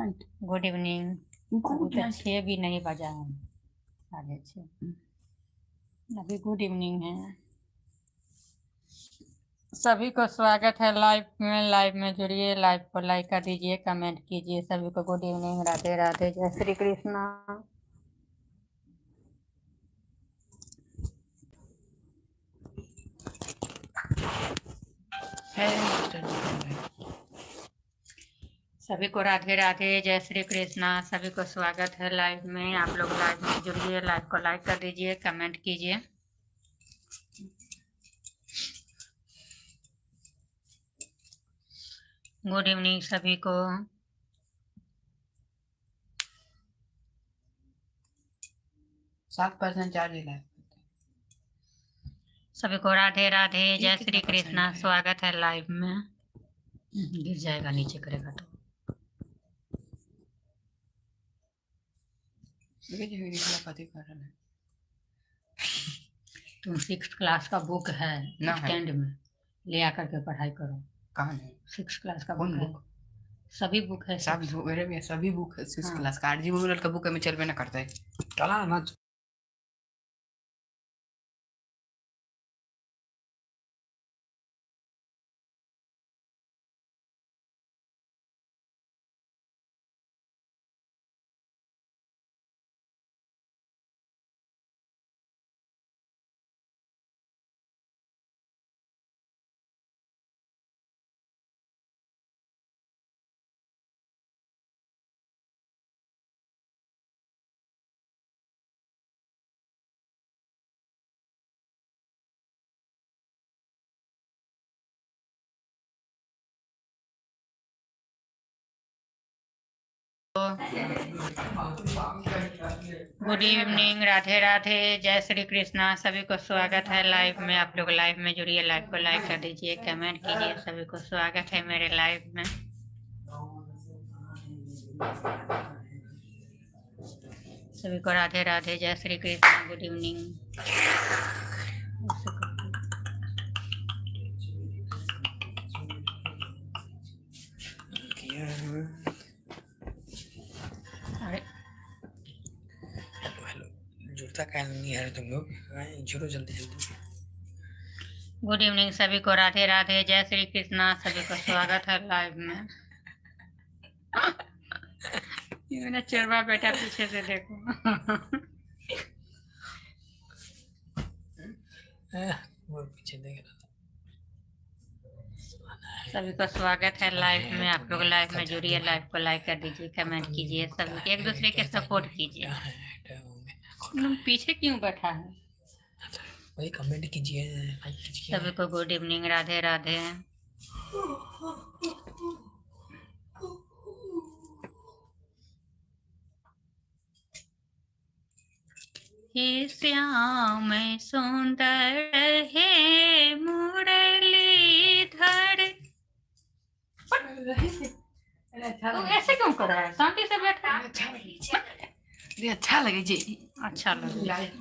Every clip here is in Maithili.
Night. Good evening. अभी गुड तो नाइट। 6 भी नहीं बजा है, 6:30। अभी गुड इवनिंग है। सभी को स्वागत है लाइव में। लाइव में जुड़िए, लाइव को लाइक कर दीजिए, कमेंट कीजिए। सभी को गुड इवनिंग, राधे राधे, जय श्री कृष्णा। सभी को राधे राधे, जय श्री कृष्णा। सभी को स्वागत है लाइव में। आप लोग लाइव में जुड़िए, लाइव को लाइक कर दीजिए, कमेंट कीजिए। गुड इवनिंग सभी को। 7% चार्ज है। सभी को राधे राधे, ये जय कितना श्री परसेंट कृष्णा। है? स्वागत है लाइव में। गिर जाएगा, नीचे करेगा तो। कर रहा है। तुम 6 क्लास का बुक है ना है। स्टैंड में ले आकर के पढ़ाई करो। कहाँ है? 6 क्लास का कौन बुक है। बुक? सभी बुक है। सब सिक्स। मेरे भी सभी बुक है 6 हाँ। क्लास का। आरजी मोबाइल का बुक है, में चलबे ना करता है। चला ना। गुड इवनिंग, राधे राधे, जय श्री कृष्णा। सभी को स्वागत है लाइव में। आप लोग लाइव में जुड़िए, लाइव को लाइक कर दीजिए, कमेंट कीजिए। सभी को स्वागत है मेरे लाइव में। सभी को राधे राधे, जय श्री कृष्णा। Good evening. अरे हेलो हेलो, जुड़ता क्या नहीं है तुम लोग? जुड़ो जल्दी जल्दी। गुड इवनिंग सभी को, राधे राधे, जय श्री कृष्णा। सभी को स्वागत है लाइव में। ये मेरा चरवा बेटा पीछे से देखो। वो पीछे देख रहा था। सभी को स्वागत है लाइव में। आप लोग लाइव में जुड़िए, लाइव को लाइक कर दीजिए, कमेंट कीजिए, सभी एक दूसरे के सपोर्ट कीजिए। तुम पीछे क्यों बैठा है? वही कमेंट कीजिए, लाइक कीजिए। सभी को गुड इवनिंग, राधे राधे। हे श्याम सुंदर, हे मुरलीधर। तू ऐसे क्यों कर रहा है? शांति से बैठा। अच्छा लगे, अच्छा लगे जी। अच्छा लगे।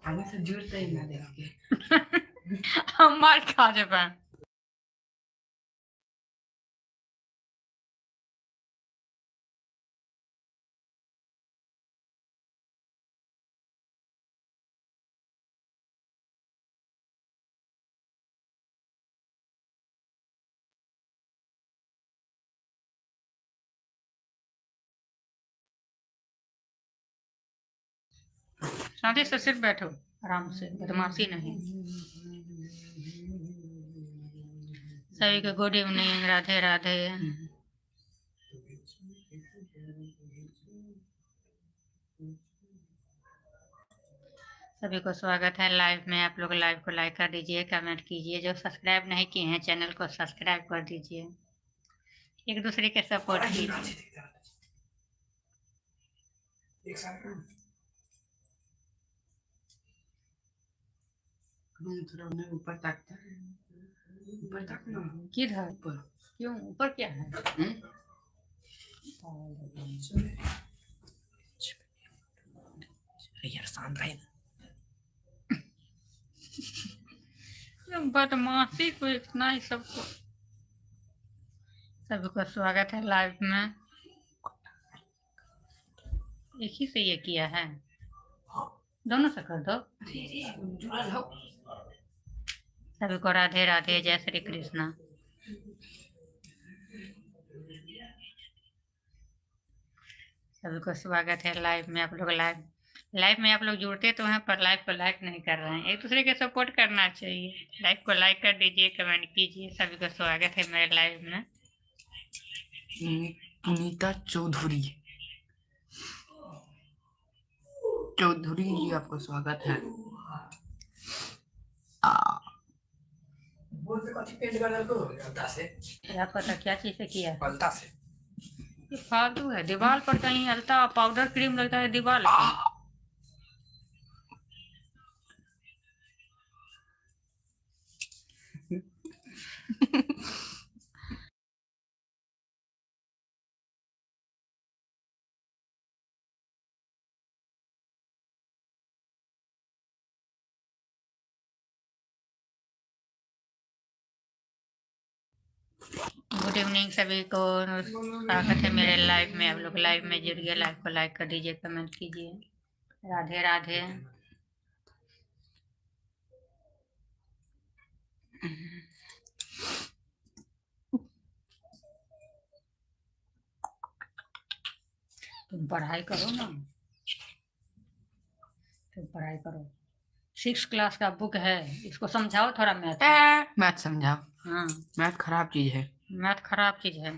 हमें से जुड़ते ही ना देख के। हम मार खा जेबै। शांति से सिर्फ बैठो, आराम से, बदमाशी नहीं। सभी को गुड इवनिंग, राधे राधे। सभी को स्वागत है लाइव में। आप लोग लाइव को लाइक कर दीजिए, कमेंट कीजिए। जो सब्सक्राइब नहीं किए हैं चैनल को सब्सक्राइब कर दीजिए, एक दूसरे के सपोर्ट कीजिए। थोड़ा उन्हें ऊपर ताकता है, ऊपर ताकना। किधर? ऊपर। क्यों ऊपर क्या है? हम्म? अरे यार शांत रहे ना। बदमाशी को इतना ही सबको। सभी को स्वागत है लाइव में। एक ही से ये किया है? हाँ। दोनों से कर दो। अरे अरे जुड़ल हो। सभी को राधे राधे, जय श्री कृष्णा। सभी को स्वागत है लाइव में। आप लोग लाइव लाइव में आप लोग जुड़ते तो हैं पर लाइव को लाइक नहीं कर रहे हैं। एक दूसरे के सपोर्ट करना चाहिए। लाइव को लाइक कर दीजिए, कमेंट कीजिए। सभी को स्वागत है मेरे लाइव में। पुनीता चौधरी, चौधरी जी आपका स्वागत है। बोर्ड पे कथी पेंट कर देलको गलता से? क्या पता क्या चीज से किया। गलता से। ये फालतू है। दीवार पर कहीं अलता पाउडर क्रीम लगता है दीवार पे। गुड इवनिंग सभी को, स्वागत है मेरे लाइव में। आप लोग लाइव में जुड़िए, लाइव को लाइक कर दीजिए, कमेंट कीजिए। राधे राधे। तुम पढ़ाई करो ना, तुम पढ़ाई करो। 6 क्लास का बुक है, इसको समझाओ थोड़ा मैथ। मैथ समझाओ। हाँ, मैथ खराब चीज है। मैथ खराब चीज है,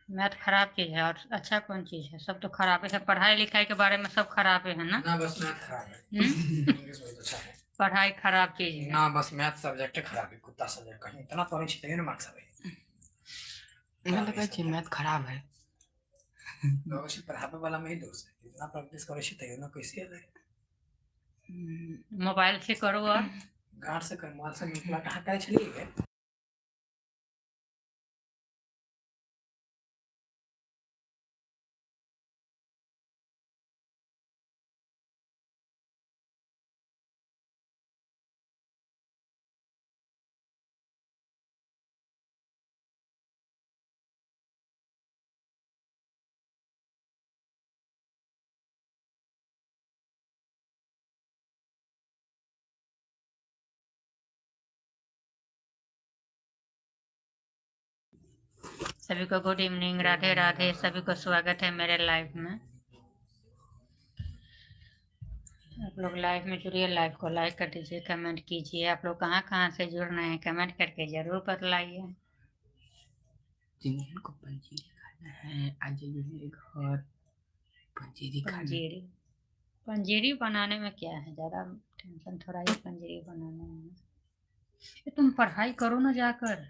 मैथ खराब चीज है। और अच्छा कौन चीज है? सब तो खराब है। सब पढ़ाई लिखाई के बारे में सब खराब है ना? ना बस मैथ खराब है। हम्म? इंग्लिश बहुत अच्छा है। पढ़ाई खराब चीज है। ना बस मैथ सब्जेक्ट खराब है, कुत्ता सब्जेक्ट। कहीं इतना पढ़े छी तैयो ना मार्क्स आवे। हमरा लगै छै मैथ खराब है। लगै छै पढ़ाबे वाला में ही दोष है। इतना प्रैक्टिस करे छी तैयो ना कैसे एलै? मोबाइल से करो और गांठ से कर, मोबाइल से निकला कहाँ करे छलियै गे? सभी को गुड इवनिंग, राधे राधे। सभी को स्वागत है मेरे लाइव में। आप लोग लाइव में जुड़िए, लाइव को लाइक कर दीजिए, कमेंट कीजिए। आप लोग कहाँ कहाँ से जुड़ रहे हैं कमेंट करके जरूर बतलाइए। जिन को पंजीरी खाना है आ जाइए मेरे घर, पंजीरी खाना। पंजीरी, पंजीरी बनाने में क्या है, ज़्यादा टेंशन थोड़ा ही पंजीरी बनाने में। ये तुम पढ़ाई करो ना जाकर।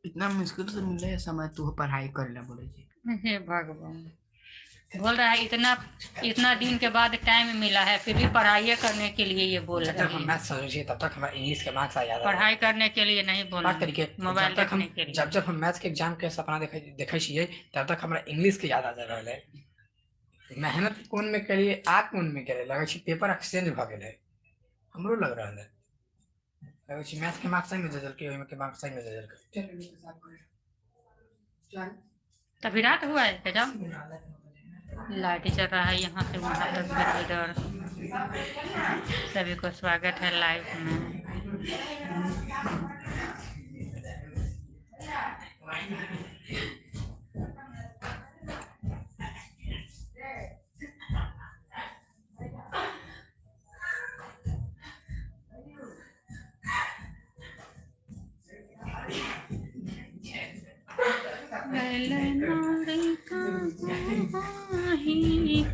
इतना मुश्किल से मिले है समय, तू पढ़ाई कर ले बोले जी। हे भगवान, बोल रहा है इतना इतना दिन के बाद टाइम मिला है, फिर भी पढ़ाई करने के लिए ये बोल जब रहा तक हम है। मैथ समझै छियै तब तक हमरा इंग्लिश के मार्क्स आ जाता। पढ़ाई करने के लिए नहीं बोल बात तरीके मोबाइल जब तक हम देखने के लिए। जब जब हम मैथ के एग्जाम के सपना देखे देखै छियै तब तक हमरा इंग्लिश के याद आ जा रहल है। मेहनत कोन में करिए आ कोन में करिए, लगै छै पेपर एक्सचेंज भऽ गेलै हमरो लग रहल है। लगै छै मैथ के मार्क्स सही में दे देलकै, ओहिमे के मार्क्स सही में दे देलकै। तभी रात हुआ है क्या? जाओ, लाइट चल रहा है यहाँ से वहाँ तक इधर। सभी को स्वागत है लाइव में।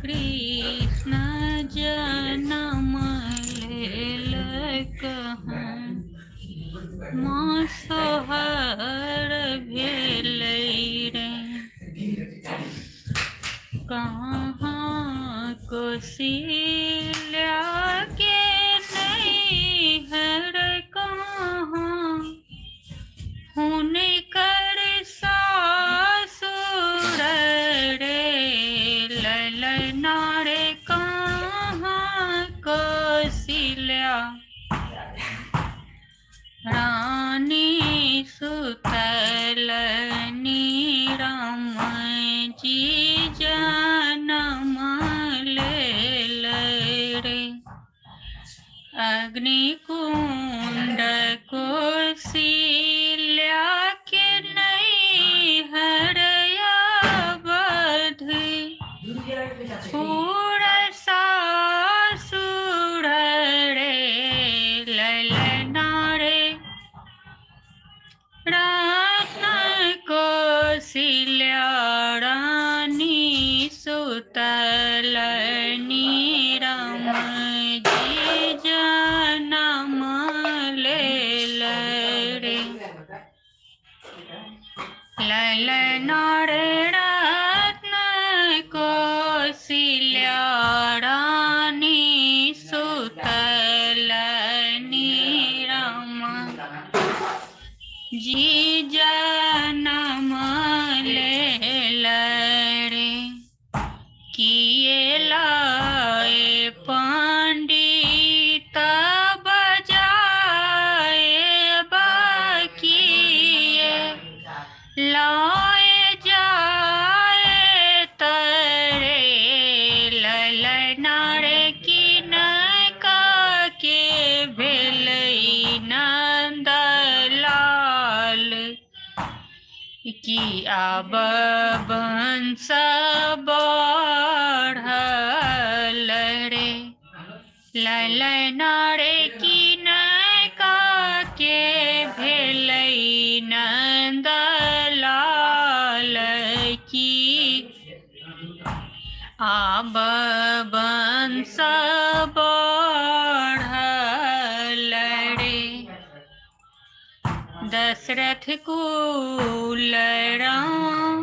कृष्ण जन्म लेलक माँ सोहर भेलै रे, कहाँ कोशिल्या के नैहर, कहाँ हुनकर सासुर रे, ललना रे कहाँ कोशिल्या रानी सुतलनी, राम जी जनम अग्निकुंड कोशिल्या के नैहर अवध पूर सासुर रे ललना रे रत्न कोशिल्या रानी सुतलनी राम जी जनम लेल रे ललना रे रत्न कोशिल्या रानी सुतलनी राम जी जनम लेल रे। किए लाए पंडित बजाए बकिए लाए जाए तरे ललना रे किनका के भेलई नंदलाल की आब वंश बढ़ल रे ललना रे किनका के भेलई नंदलाल की आब वंश बढ़ल रे। दशरथ कुल राम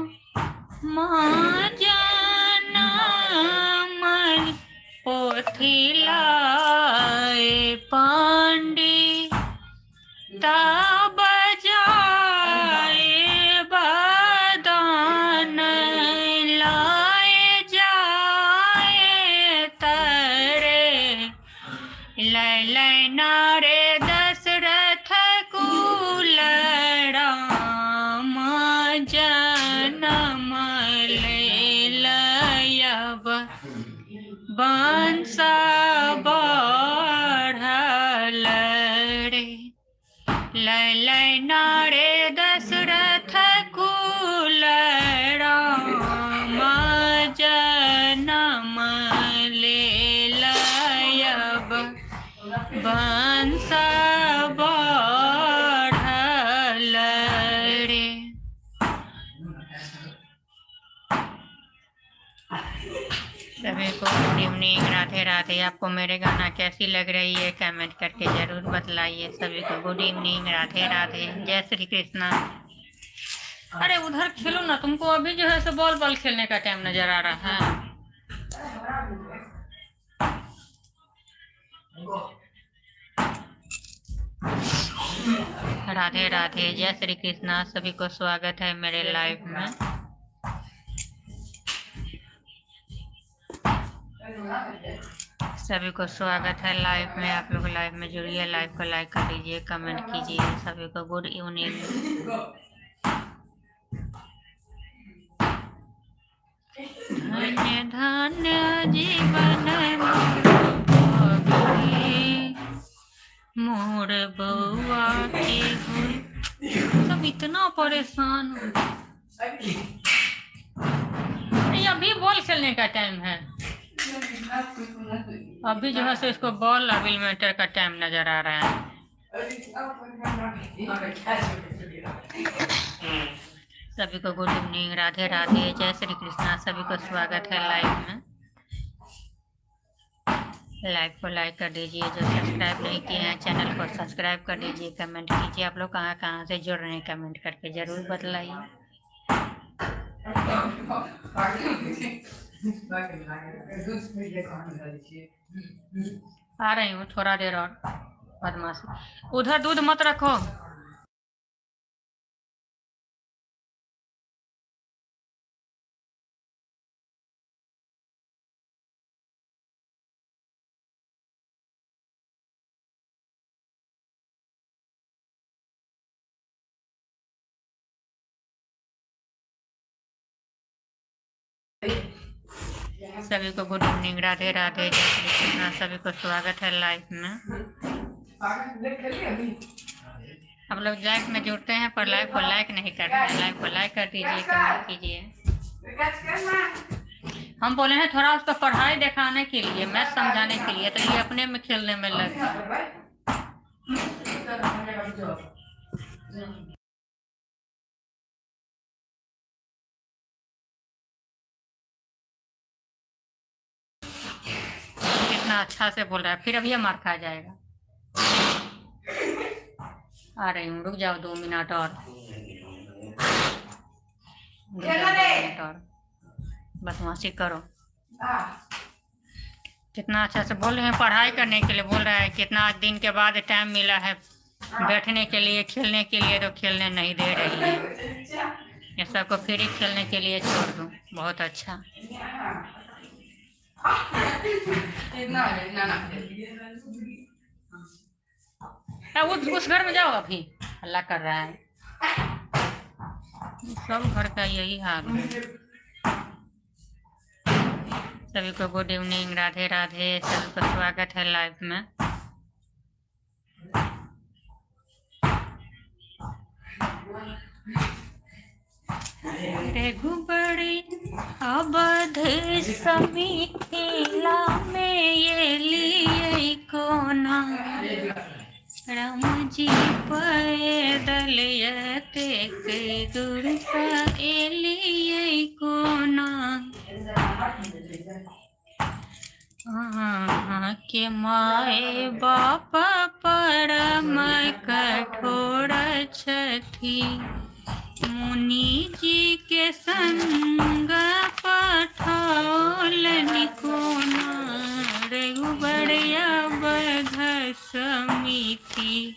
जनम पोथी लाए पंडित बजाए बदान लाए जाए तरे ललना रे दशरथ कुल राम जनम लेलयब वंश बढ़ल रे ललना रे दशरथ कुल राम जनम लेलयब वंश बढ़ल रे। सभी को गुड इवनिंग, राधे राधे। आपको मेरे गाना कैसी लग रही है कमेंट करके जरूर बतलाइए। सभी को गुड इवनिंग, राधे राधे, जय श्री कृष्णा। अरे उधर खेलो ना, तुमको अभी जो है सो बॉल बॉल खेलने का टाइम नजर आ रहा है। राधे राधे, जय श्री कृष्णा। सभी को स्वागत है मेरे लाइव में। सभी को स्वागत है लाइव में। आप लोग लाइव में जुड़िए, लाइव को लाइक कर दीजिए, कमेंट कीजिए। सभी को गुड इवनिंग। धन्य धन्य जीवन मोर बउआ के हुई। सब इतना परेशान हो। नहीं, अभी बॉल खेलने का टाइम है। अभी जो है सो इसको बॉल अबिलमेंटर का टाइम नजर आ रहा है। सभी को गुड इवनिंग, राधे राधे, जय श्री कृष्णा। सभी को स्वागत है लाइव में। लाइव को लाइक कर दीजिए। जो सब्सक्राइब नहीं किए हैं चैनल को सब्सक्राइब कर दीजिए। कमेंट कीजिए, आप लोग कहाँ कहाँ से जुड़ रहे हैं कमेंट करके जरूर बतलाइए। आ रही हूँ थोड़ा देर और बदमाशी। उधर दूध मत रखो। सभी को गुड इवनिंग, राधे राधे, जय श्री कृष्णा। सभी को स्वागत है लाइव में। आप लोग लाइव में जुड़ते हैं पर लाइव को लाइक नहीं कर रहे हैं। लाइव को लाइक कर दीजिए, कमेंट कीजिए। हम बोले हैं थोड़ा उसको पढ़ाई दिखाने के लिए, मैथ समझाने के लिए, तो ये अपने में खेलने में लग गया। कितना अच्छा से बोल रहा है, फिर अभी ये मार खा जाएगा। आ रही हूँ, रुक जाओ 2 मिनट और, रुक जाओ 2 मिनट और, बदमाशी करो। कितना अच्छा से बोल रहे हैं पढ़ाई करने के लिए, बोल रहा है कितना दिन के बाद टाइम मिला है बैठने के लिए, खेलने के लिए, तो खेलने नहीं दे रही है। ये सबको फ्री खेलने के लिए छोड़ दूँ, बहुत अच्छा। उस घर में जाओ, अभी हल्ला कर रहा है। सब घर का यही हाल है। सभी को गुड इवनिंग, राधे राधे। सभी को स्वागत है लाइव में। रघुबर अवध समिथिला में ये लिए कोना, राम जी पैदल एतेक दूर सँ एलियै कोना। अहाँके माय बाप परम कठोर छथि, मुनि जी के संग पठौलनि कोना। रघुबर अवध समिथिला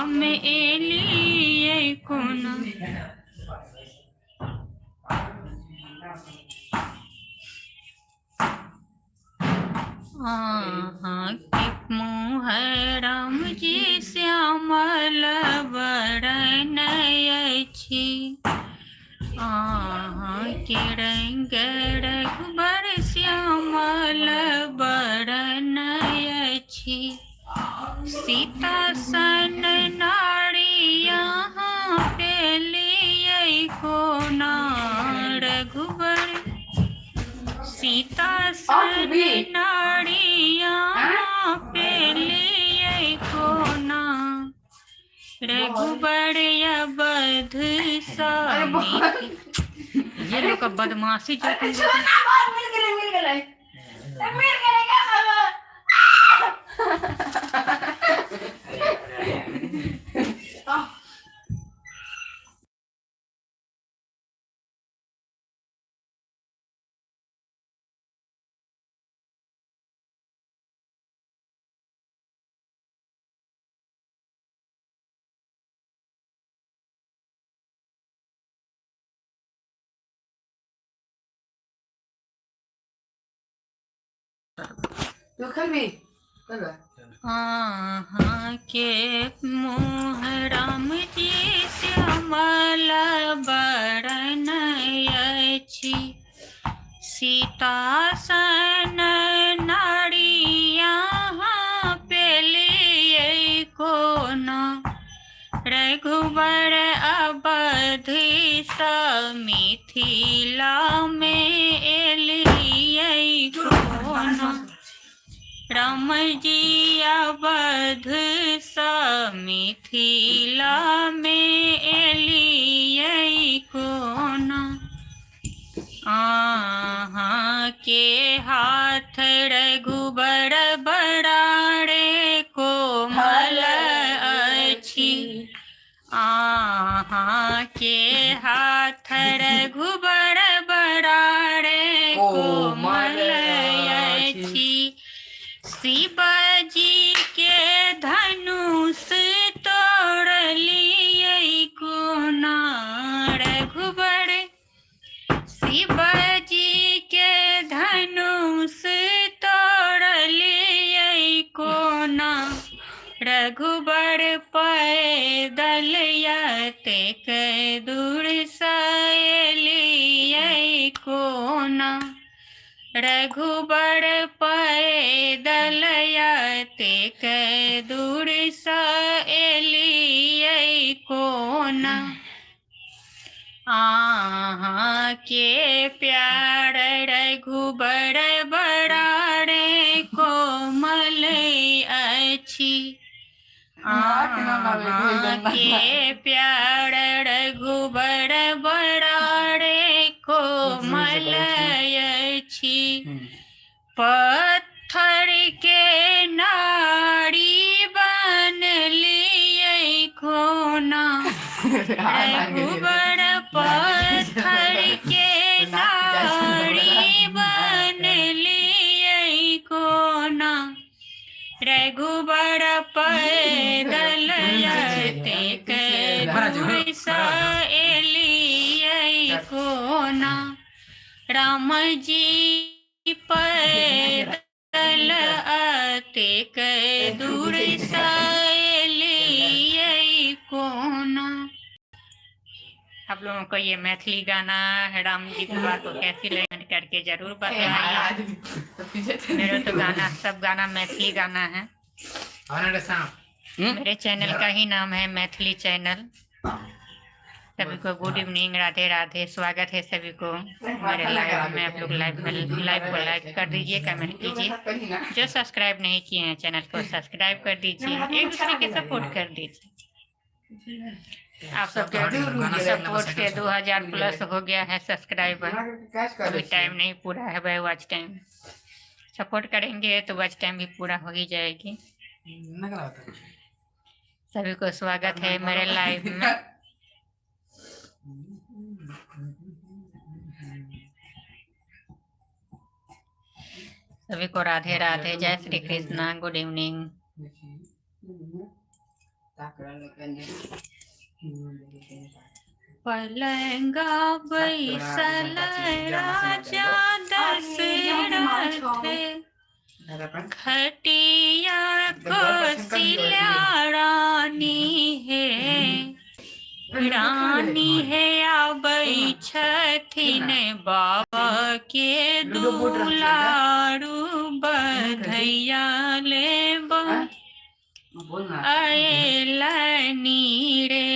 में एलियै कोना। अहाँके मुँह राम जी श्यामल बरन अछि, अहाँके रंग रघुबर श्यामल बरन अछि। सीता सन नारी यहाँ पेलियै कोना। रघुबर सीता सन नारी यहाँ पेलियै कोना। रघुबर अवध समिति। ये लोग का बदमाशी जो तुम लोग। मिल गेलै, मिल गेलै, मिल गेलै क्या? तू खेलबी? अहाँके मुँह राम जी श्यामल बरन अछि, सीता सन नारी यहाँ पेलियै कोना। रघुबर अवध समिथिला में एलियै कोना। राम जी अवध समिथिला में एलियै कोना। अहाँ के हाथ रघुबर बड़ा रे कोमल अछि, अहाँ के हाथ रघुबर बड़ा रे कोमल अछि। शिवजी के धनुष तोड़लियै कोना। रघुबर शिवजी के धनुष तोड़लियै कोना। रघुबर पैदल एतेक दूर सँ एलियै कोना। रघुबर पैदल अतेक दूर सँ एलियै कोना। अहाँ के प्यार रघुबर बड़ा रे कोमल अछि। अहाँ के प्यार रघुबर बड़ा रे कोमल अछि। पत्थर के नारी बनलियै कोना। रघुबर पत्थर के नारी बनलियै कोना। रघुबर पैदल अतेक दूर सँ एलियै कोना। राम जी पैदल अतेक दूर सँ एलियै कोना। आप लोगों को ये मैथिली गाना राम जी की बात को कैसी लगे करके जरूर बताइए। मेरा तो गाना सब गाना मैथिली गाना है। मेरे चैनल का ही नाम है मैथिली चैनल। सभी को गुड इवनिंग, राधे राधे। स्वागत है सभी को मेरे लाइव में। आप लोग लाइव में लाइव को लाइक कर दीजिए, कमेंट कीजिए। जो सब्सक्राइब नहीं किए हैं चैनल को सब्सक्राइब कर दीजिए, एक दूसरे के सपोर्ट कर दीजिए। आप सबके सपोर्ट से 2000 प्लस हो गया है सब्सक्राइबर। अभी टाइम नहीं पूरा है भाई, वॉच टाइम सपोर्ट करेंगे तो वॉच टाइम भी पूरा हो ही जाएगी। सभी को स्वागत है मेरे लाइव में। सभी को राधे राधे, जय श्री कृष्णा, गुड इवनिंग। पलंगा बैसल राजा दशरथ, खटिया कोसिल्या रानी है। रानी है आबै छथिन बाबा के दुलारू बधैया लेब अयलनी रे।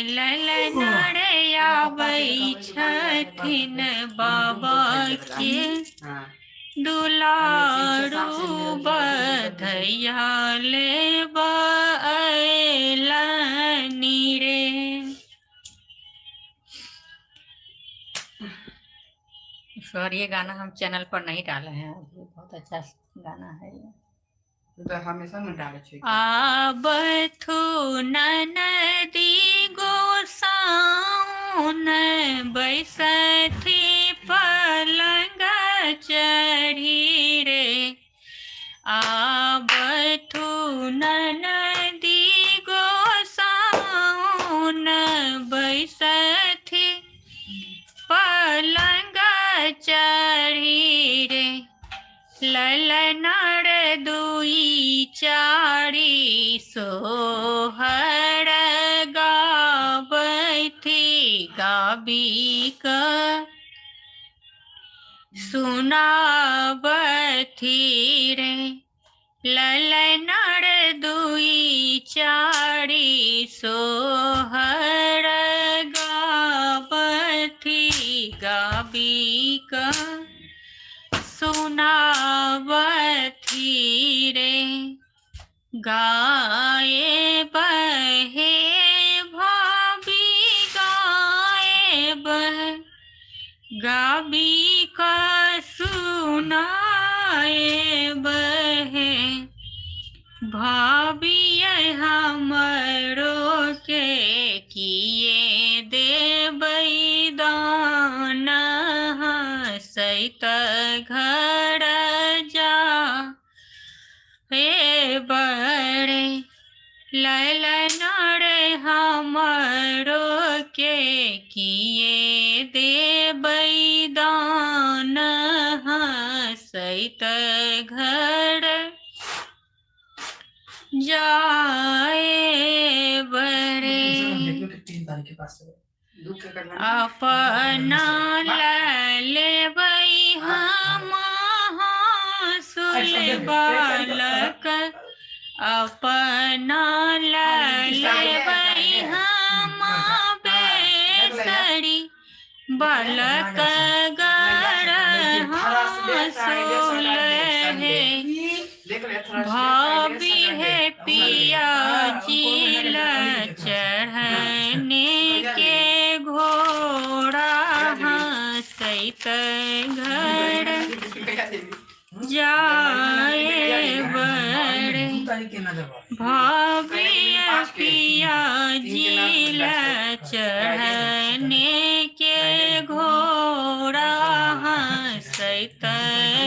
ललन रे आबै छथिन बाबा के दुलारू बधैया लेब अयलनी रे। सर ये गाना हम चैनल पर नहीं डाले हैं अभी, बहुत अच्छा गाना है ये। तो हमेशा न डाले छै। आबथु ननदी गोसाउन बैसथि पलंग चढ़ी रे। आबथु ननदी गोसाउन बैसथि पलंग चढ़ी रे। ललनर दुई चारि सोहर गाबथि गाबी क सुनाबथि रे। ललनर दुई चारि सोहर गाबथि गाबी क सुनाबथि रे। गाए बहे भाभी गाए बहे गाबी का सुनाए बहे। भाभी हमरो के किए देबै दान हँसैत घर जा हे बड़े। ललन रे हमरो के किए देबै दान हँसैत घर जाए बड़े। 3 तारीख के पास। दुख के करना। अपना लेबै हम। बालक अपना लेबै हम बेसरी बालक गर हँसुल हे। भाभी है पिया जिल चढ़ने के घोड़ा हंसैत घर जाए बड़े। भाभी पिया जिल चढ़ने के घोड़ा हंसैत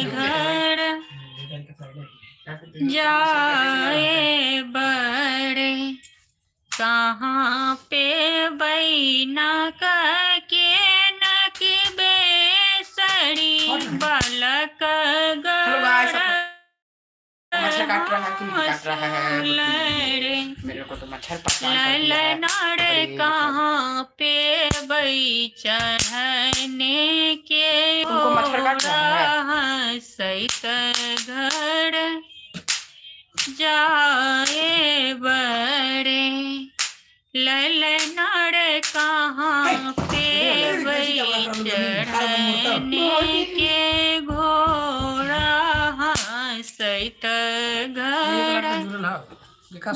घर जाए बड़े। कहाँ पे बैना के नक बेसरी बालक हेलो गाइस, मच्छर काट रहा है कि नहीं काट रहा है? रे। मेरे को तो मच्छर परेशान कर दिया है। ललनार अरे, कहाँ पे बई चढ़ने के तुमको मच्छर काट रहा है? हंसैत घर जाए बड़े। ललनार कहाँ पे बई चढ़ने के घोड़ा हंसैत घर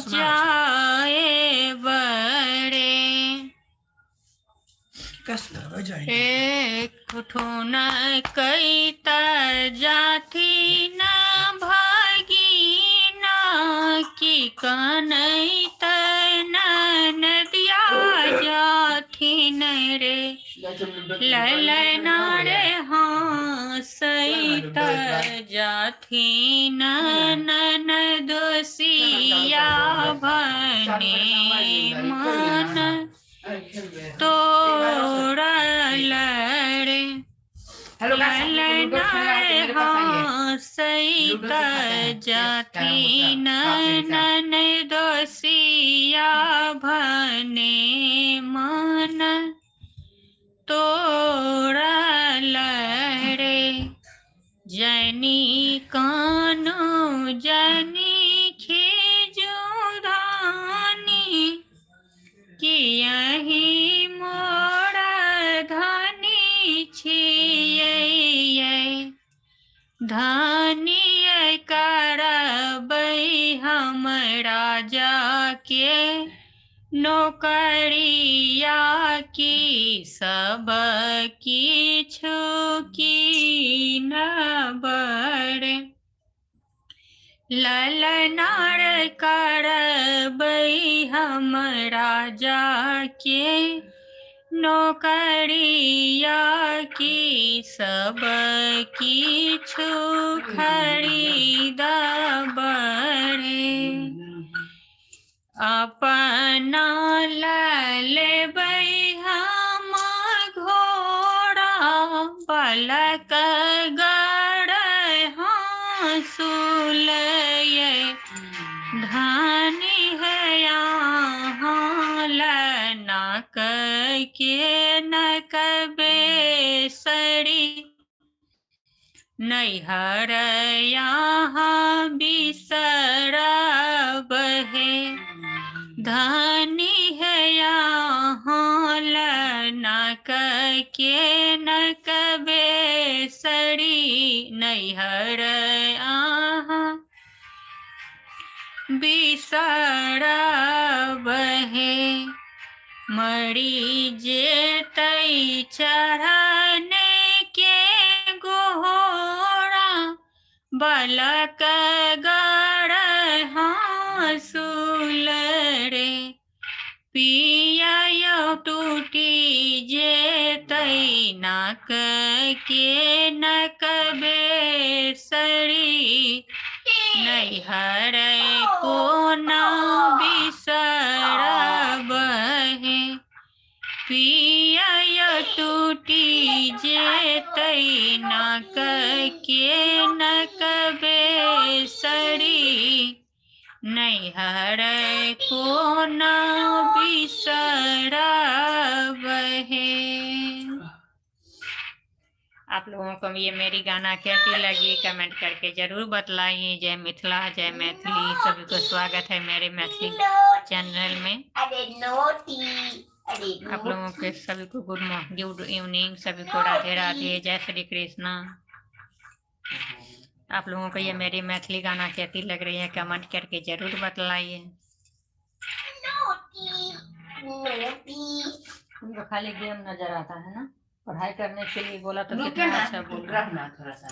जाए बड़े। एक ठुन कैत जाथी न भागीना की कनैत नदिया जाथिन रे। ललना रे हंसैत जाथिन ननदोसिया भने मन तोड़ल रे। हेलो गाइस, आप लोग लूडो खेलना है तो मेरे पास आइए। हंसैत लूडो सिखाते हैं, चेस, कैरम जाथिन बोर्ड, सांप सीढ़ी सा। ननदोसिया भने मन तोड़ल रे। जनी कानू जनी खिजू धानी कि यही मोर धनी छियै, धनी करबै हम राजा के नौकरिया की सब किछु कीनबर। ललनार करबै हम राजा के नौकरिया की सब किछु खरीदबर। अपना लेबै हम घोड़ा बालक गढ़ हँसुल धनी है यहाँ लनक के नकबेसरी नैहर यहाँ बिसरब है। धनी है यहाँ लनक के नकबेसरी नैहर आहाँ बिसरब है। मरी जेतै चढ़ने के घोड़ा बालक गढ़ हँसुल रे। पिया टूटी जेतै नाक के नकबेसरी नैहर कोना बिसरब है। पिया टूटी जेतै नाक के नकबेसरी नैहर कोना बिसरब है। आप लोगों को ये मेरी गाना कैसी लगी कमेंट करके जरूर बतलाइए। जय मिथिला, जय मैथिली। सभी को स्वागत है मेरे मैथिली चैनल में। अरे नोटी, अरे आप लोगों के सभी को गुड मॉर्निंग, गुड इवनिंग, सभी को राधे राधे, जय श्री कृष्णा। आप लोगों को ये मेरी मैथिली गाना कैसी लग रही है कमेंट करके जरूर बतलाइए। Naughty naughty. तुमको खाली गेम नजर आता है ना, पढ़ाई करने के लिए बोला तो रुक कितना ना, अच्छा बोल रहा। रखना थोड़ा सा।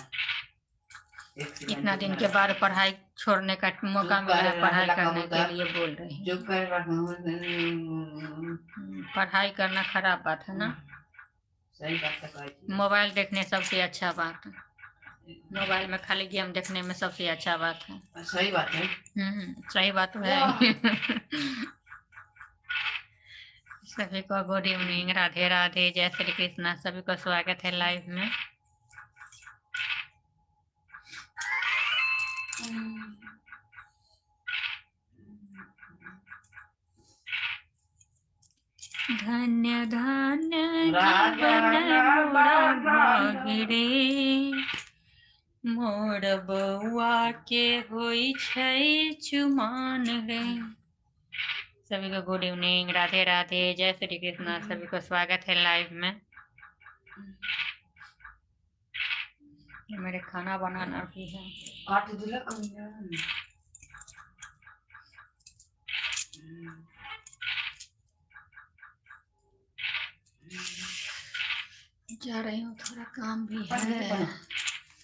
एक सेकंड इतना दिन रुकना। के बाद पढ़ाई छोड़ने का मौका चुप मिला है, कर, पढ़ाई रहला करने के कबूतर। लिए बोल रहे हैं। चुप कर रखना। पढ़ाई करना खराब बात है ना। सही बात तो कहै छी। मोबाइल देखने सबसे अच्छा बात है, मोबाइल में खाली गेम देखने में सबसे अच्छा बात है। सही बात है। सही बात तो है। सभी को गुड इवनिंग, राधे राधे, जय श्री कृष्णा। सभी को स्वागत है लाइव में। धन्य धन्य जीवन मोरा भाग्य रे, मोर बउआ के होई छै चुमान रे। सभी को गुड इवनिंग, राधे राधे, जय श्री कृष्णा। सभी को स्वागत है लाइव में। ये मेरे खाना बनाना भी है। काट देलक ना। जा रही हूँ, थोड़ा काम भी पंजीरी है। बना।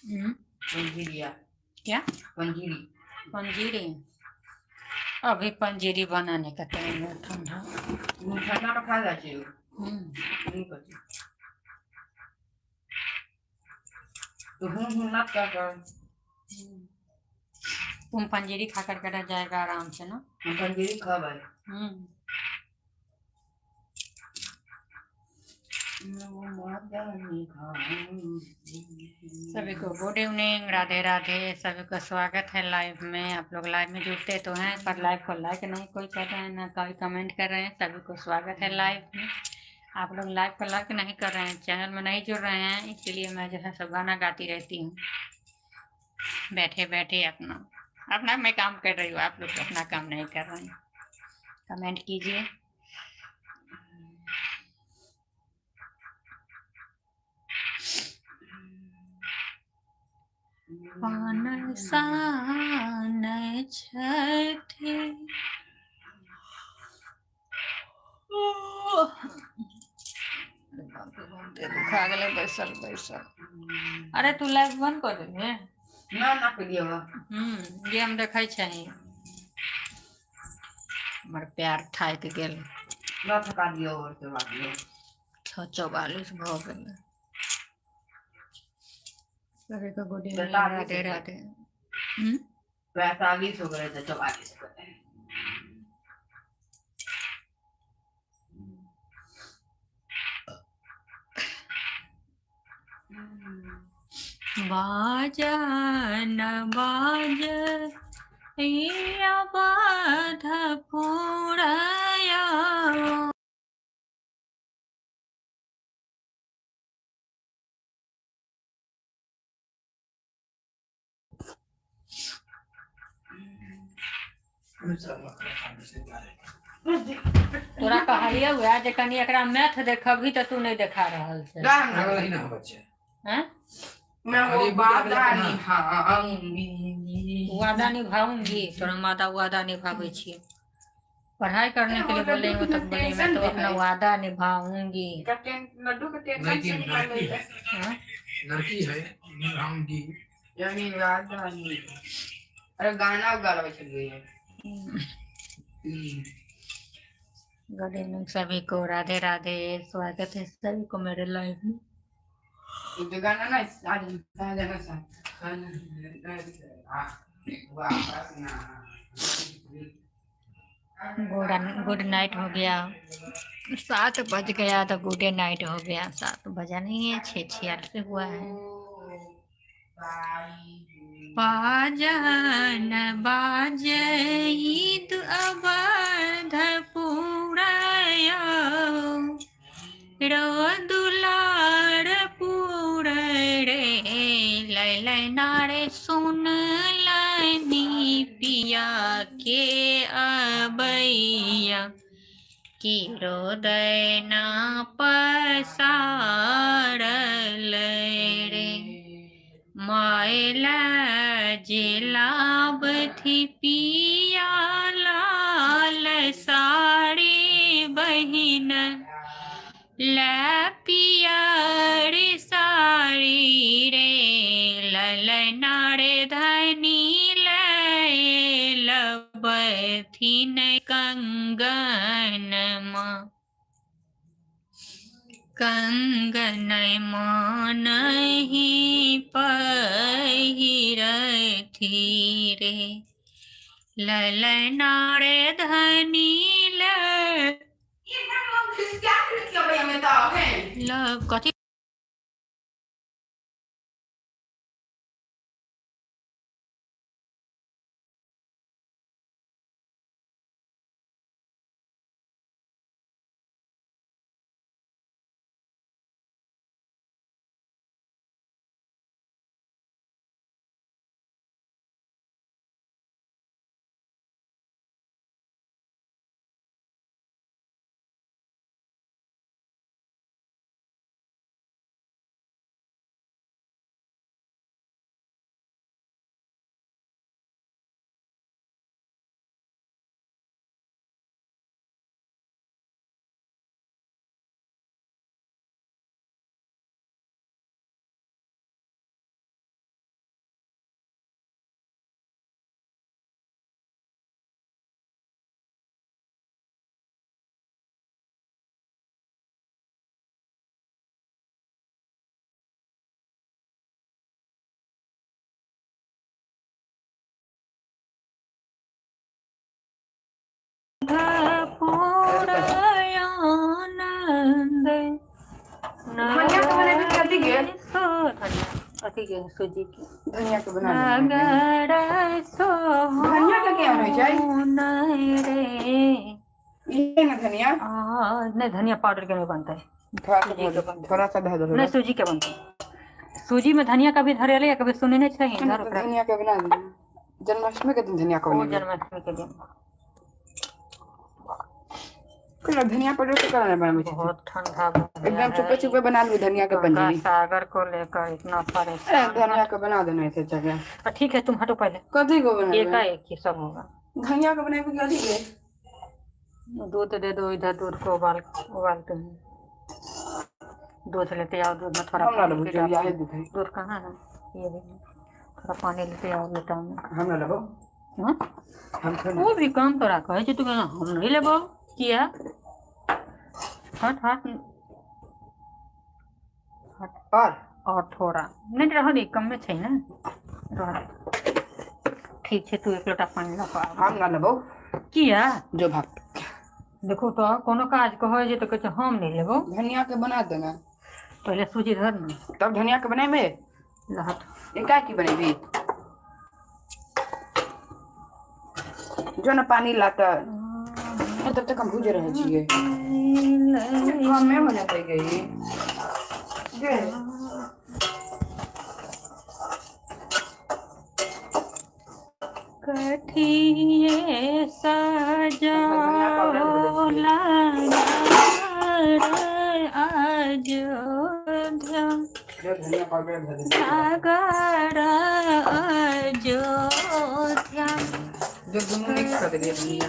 हम्म, पंजीरिया। क्या? पंजीरी। पंजीरी? अभी पंजीरी बनाने का टाइम है, ठंडा। ठंडा में खा जाइ छै। हम्म। हूँ कथी तो हूँ हूँ ना कर कर। तुम पंजीरी खा कर रह जाएगा आराम से ना। हम पंजीरी खबै। हम्म। सभी को गुड इवनिंग, राधे राधे। सभी को स्वागत है लाइव में। आप लोग लाइव में जुड़ते तो हैं पर लाइव को लाइक नहीं कोई कर रहे हैं, ना कोई कमेंट कर रहे हैं। सभी को स्वागत है लाइव में। आप लोग लाइव को लाइक नहीं कर रहे हैं, चैनल में नहीं जुड़ रहे हैं, इसलिए मैं जो है सब गाना गाती रहती हूँ बैठे बैठे। अपना अपना मैं काम कर रही हूँ, आप लोग अपना काम नहीं कर रहे हैं। कमेंट कीजिए। पान सान छठि। अरे बाप रे बाप, देह दुखा गेलै बैसल बैसल। अरे तू लाइव बंद कऽ देबहे? ना ना करियो। गेम देखै छही, हमर पैर थाकि गेल। ना थका दियो और करवा दियो। 6:44 भऽ गेलै। सभी को गुड इवनिंग, 45 राधे हो गए। राधे। हम्म? 45 हो गए थे, 44 हो गए। बाजन बाज बाध पुरया। तोरा कहलियौ उएह जे कनि एकरा मैथ देखबही तऽ तू नहि देखा रहल छै। पागल ही ना हो बच्चे। हैं? मैं वो खाली वादा बुझा निभाऊंगी। वादा निभाऊंगी? तोरा माता वादा निभाबै छियै। पढ़ाई करने के लिए बोले हो तो बोले मैं तो अपना वादा निभाऊंगी। लड्डू के टेंशन लड़की से निकल लड़की गई है। हाँ? लड़की है, निभाऊंगी। यानी वादा नहीं। अरे गाना गावे छलिए। गुड इवनिंग सभी को, राधे राधे। स्वागत है सभी को मेरे लाइव में। जो गाना ना आज साजना सा वापस ना। गुड गुड नाइट हो गया, 7 बज गया तो गुड नाइट हो गया। 7 बजा नहीं है, 6:46 हुआ है। बाजन बाजे ईद अवध पुरया रो दुलार पुरया। ललना रे सुन लनी पिया के अबैया, की रोदना पसारल रे। मायला जे लाबथि पिया लाल साड़ी, बहिन लै पियर साड़ी रे। ललना रे धनी लै लबथिन कंगन माँ, कंगन मानहि पहिरथि रे। ललना रे धनी लै लव कथी। पूरा आनंद। धनिया के बनेबे कि अथी के? धनिया अथी के, सूजी के। धनिया के बना लेबै। नगर सो धनिया के केहन होइ छै? रे। ई ने धनिया। आ, नहीं, धनिया पाउडर के नहीं बनता है। थोड़ा सा सूजी के धऽ दो, बनतै। थोड़ा सा धऽ दो। नहीं, सूजी के बनता है। सूजी में धनिया कभी धरेले या कभी सुने नहीं चाहिए धर ओकरा। धनिया के बना देबै जन्माष्टमी के दिन, धनिया के ओ बनेबै। जन्माष्टमी के दिन। कोना धनिया पाउडर के कोना बनबै छै? बहुत ठंडा हो गया एकदम है। चुपे चुपे बना लू धनिया के गंगा पंजीरी। सागर को लेकर इतना अरे परेशान। धनिया के बना देना है जगह। ठीक है, तुम हटो पहले। कथी को बनेबै? एकाएक ही सब होगा। धनिया के बनेबै कि अथी के? दूध दे दो इधर, दूध को उबाल उबालते हैं। दूध लेते आओ, दूध में थोड़ा हम ना पानी लेबो। भी जो डालो। याद दुख है। दूध कहाँ है? ये भी है। थोड़ा पानी लेते आओ बेटा में। हम ना लेबो। हाँ? हम थोड़े। वो भी काम तोरा कहै छै, तू कहना हम नहीं लेबो। किया? हट हट हट। और और थोड़ा नहीं, रह दे, कम में छै ने, रह दे। ठीक छै, तू एक लोटा पानी लऽ कऽ आब। हम ना लेबो। किया? जो भाग। देखू तऽ, कोनो काज कहै छै तऽ कहै छै हम नहीं लेबो। धनिया के बना देना। पहिले सूजी धर ने। तब धनिया के बनेबे। लहट। एका की बनेबी? जो न पानी लाता, तब तक हम भूज रहल छियै। कमे हो जाते गई गे। कठिए सजौला अयोध्या। जो धनिया पाउडर धर दे। सागर अयोध्या। जो दोनों मिक्स कर दिए धनिया।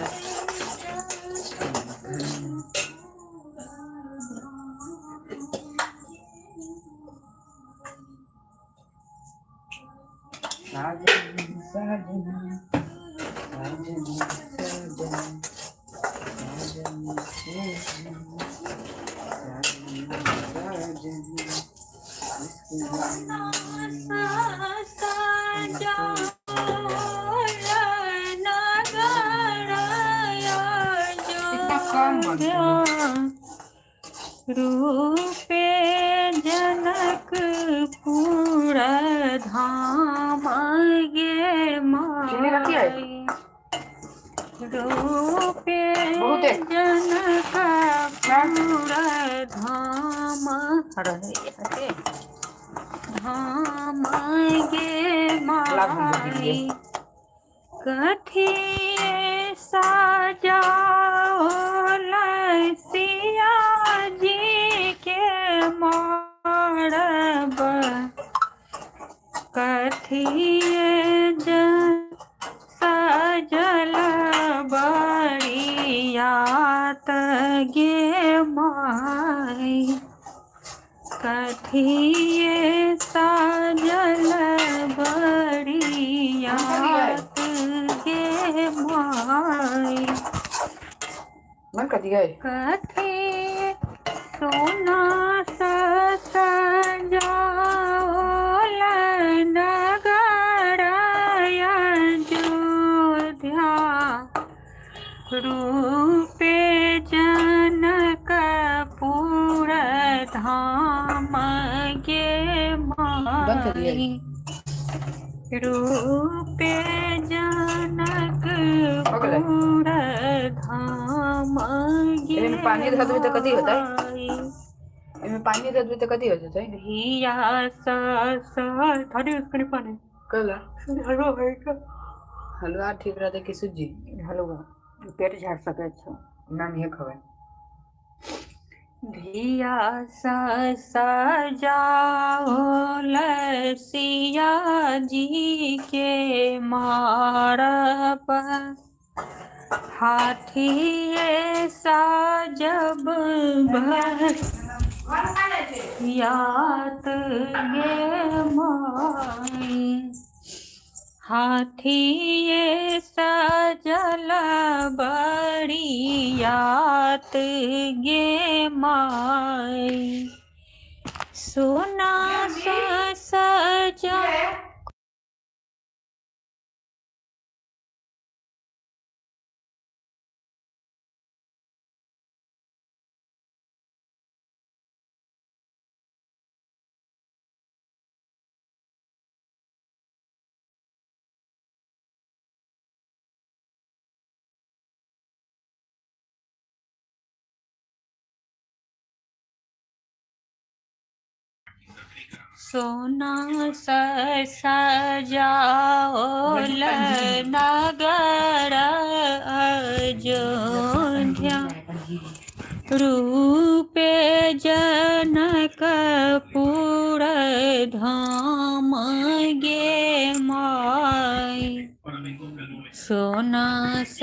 साजन साजन साजन साजन साजन साजन साजन सजौला नगर इतना कम बनतै। अयोध्या रूपे जनकपुर धाम गे चीनी रखी है? माई, रूपे बहुत है। जनकपुर धाम रहे हटे धाम गे। मसाला भून गेलियै। कथी सजाओल सिया जी के मारब, कथी सजल बरियात गे माई, कथिए साजल बरियात गे माई, मन कथी गए? कथी सोना सजाओल नगर अयोध्या, रूपे जनकपुर धाम गे बंद कर दिया। माई, रूपे हो गेलै। जनकपुर धाम गे एहिमे पानी धऽ देबै तऽ कथी होतै? माई। एहिमे पानी दऽ देबै तऽ कथी हो जेतै? धिया स थोड़ी उसको नहीं पानी कला हलवा होएगा। हलवा ठीक रहतै कि सुज्जी? हलवा पेट झाड़ सकै छौ। नाम इहे खबै। धिया स सजाओल सिया जी के मारब, हाथीए साजब यात गे माई, हाथीए सजल बरियात गे माई, सोना सजा सोना सजाओल नगर अयोध्या, रूपे जनकपुर धाम गे माई, सोना स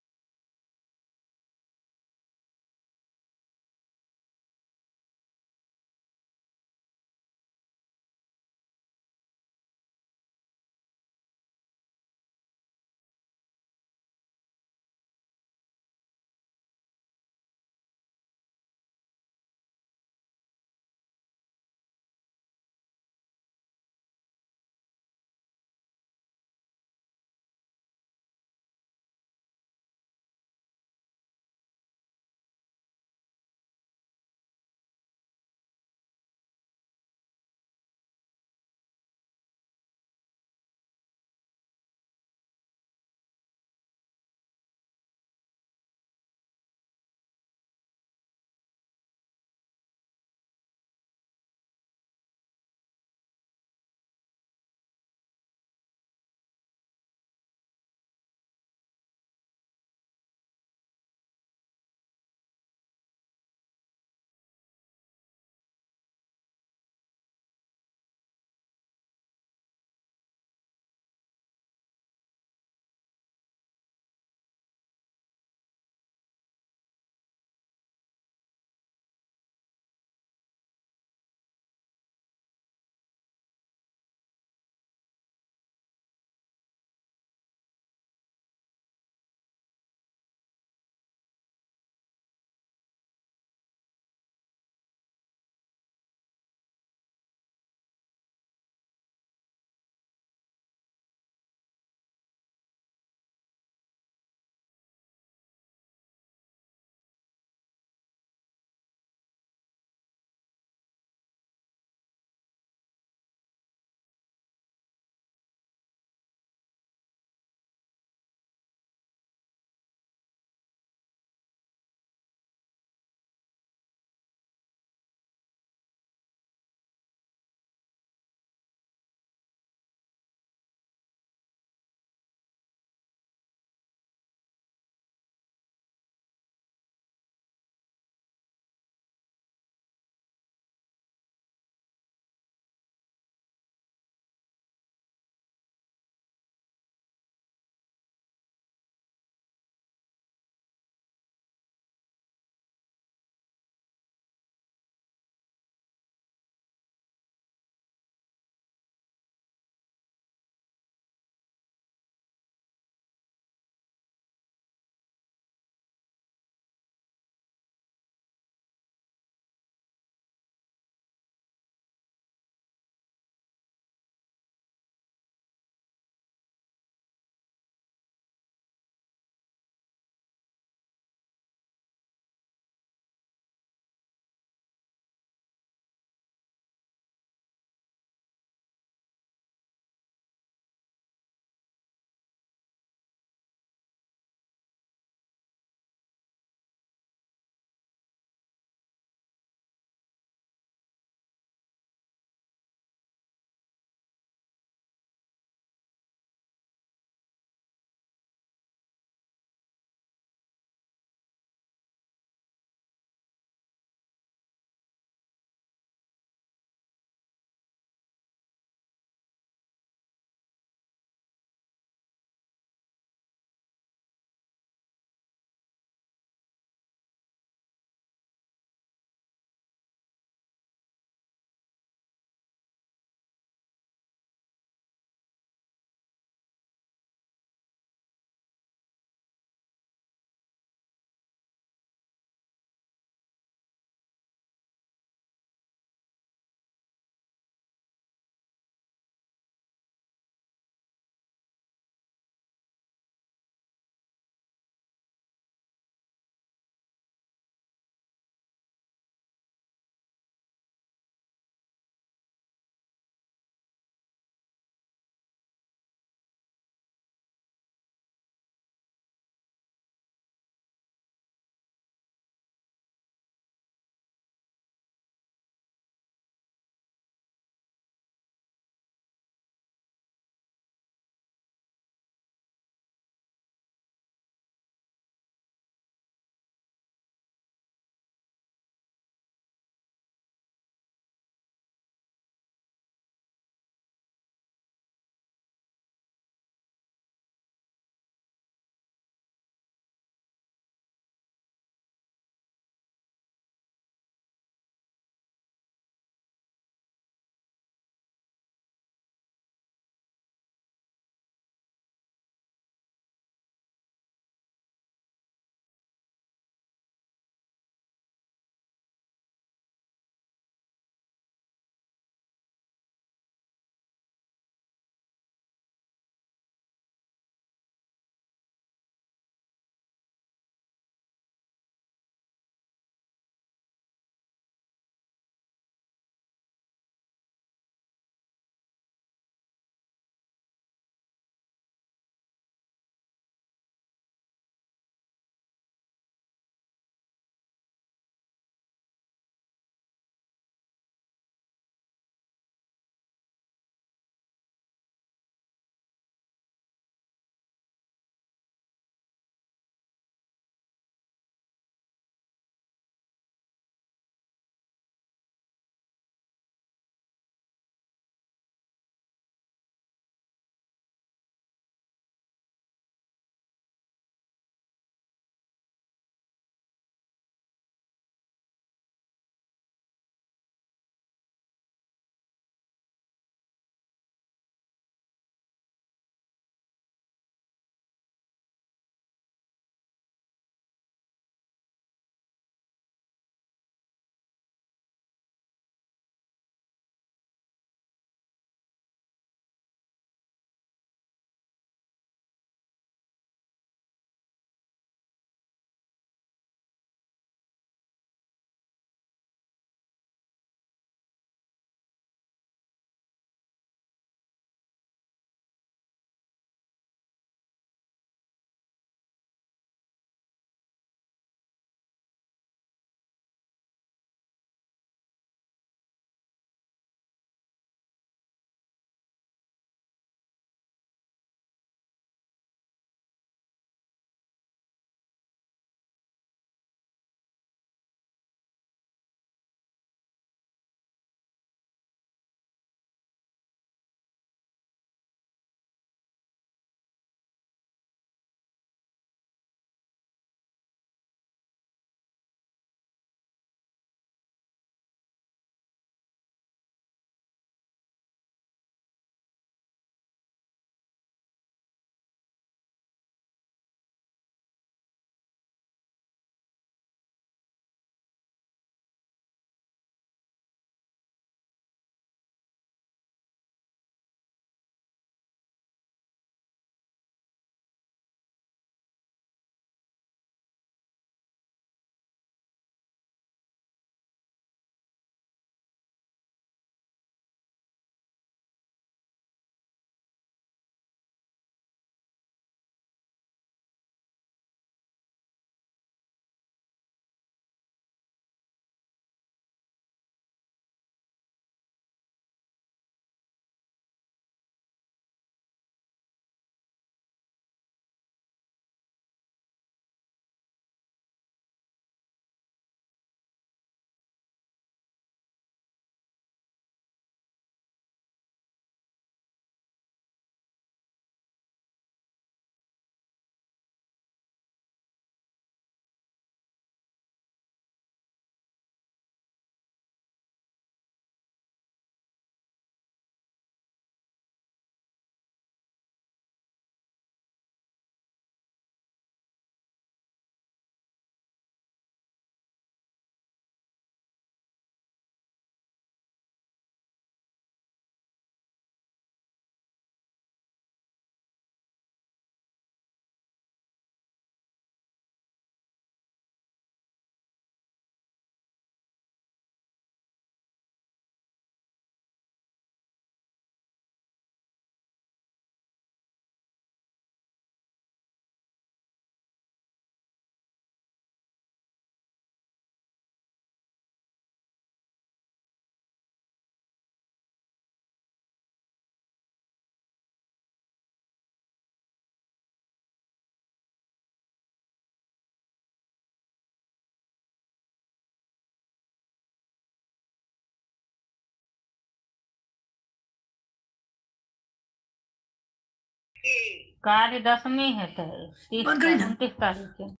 काल्हि दसमी हेतै, 30, बंद करी ना। 29 तारीख के।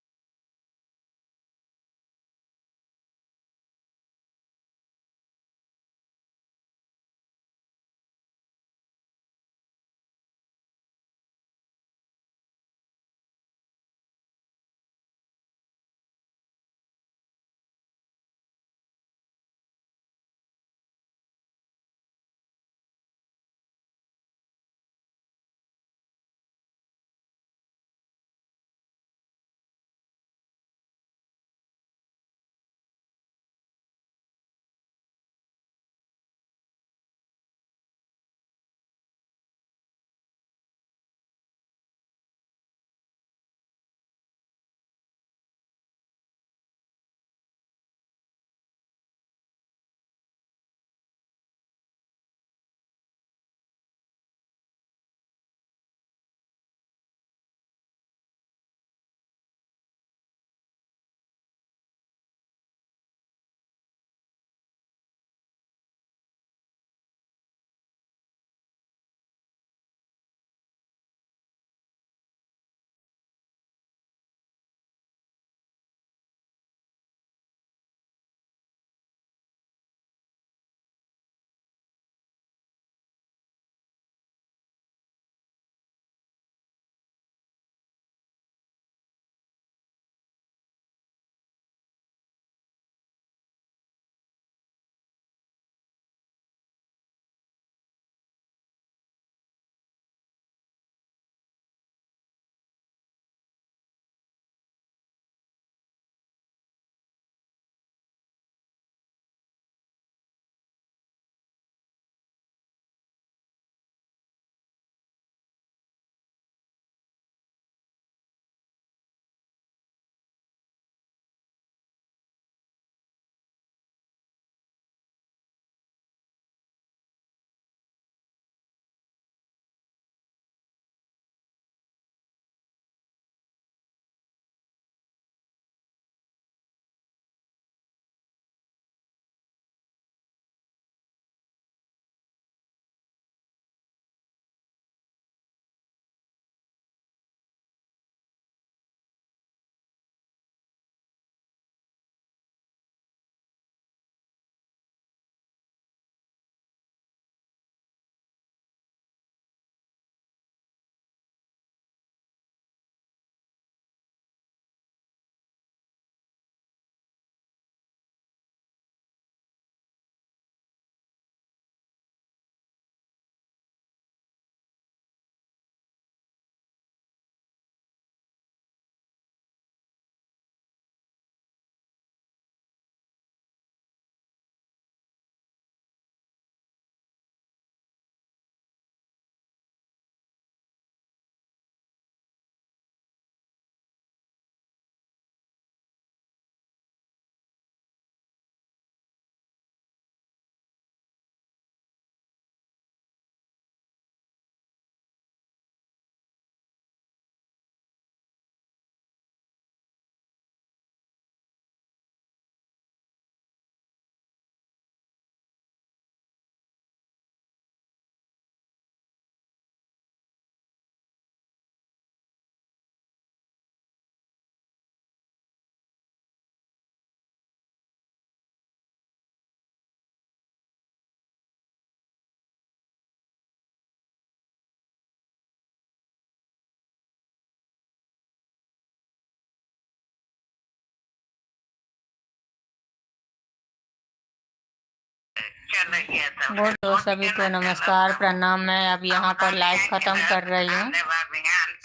बोलो, सभी को नमस्कार, प्रणाम। मैं अब यहाँ पर लाइव खत्म कर रही हूँ।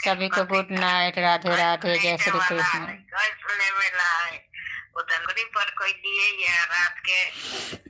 सभी को गुड नाइट, राधे राधे, जय श्री कृष्ण। पर कोई दिए या रात के।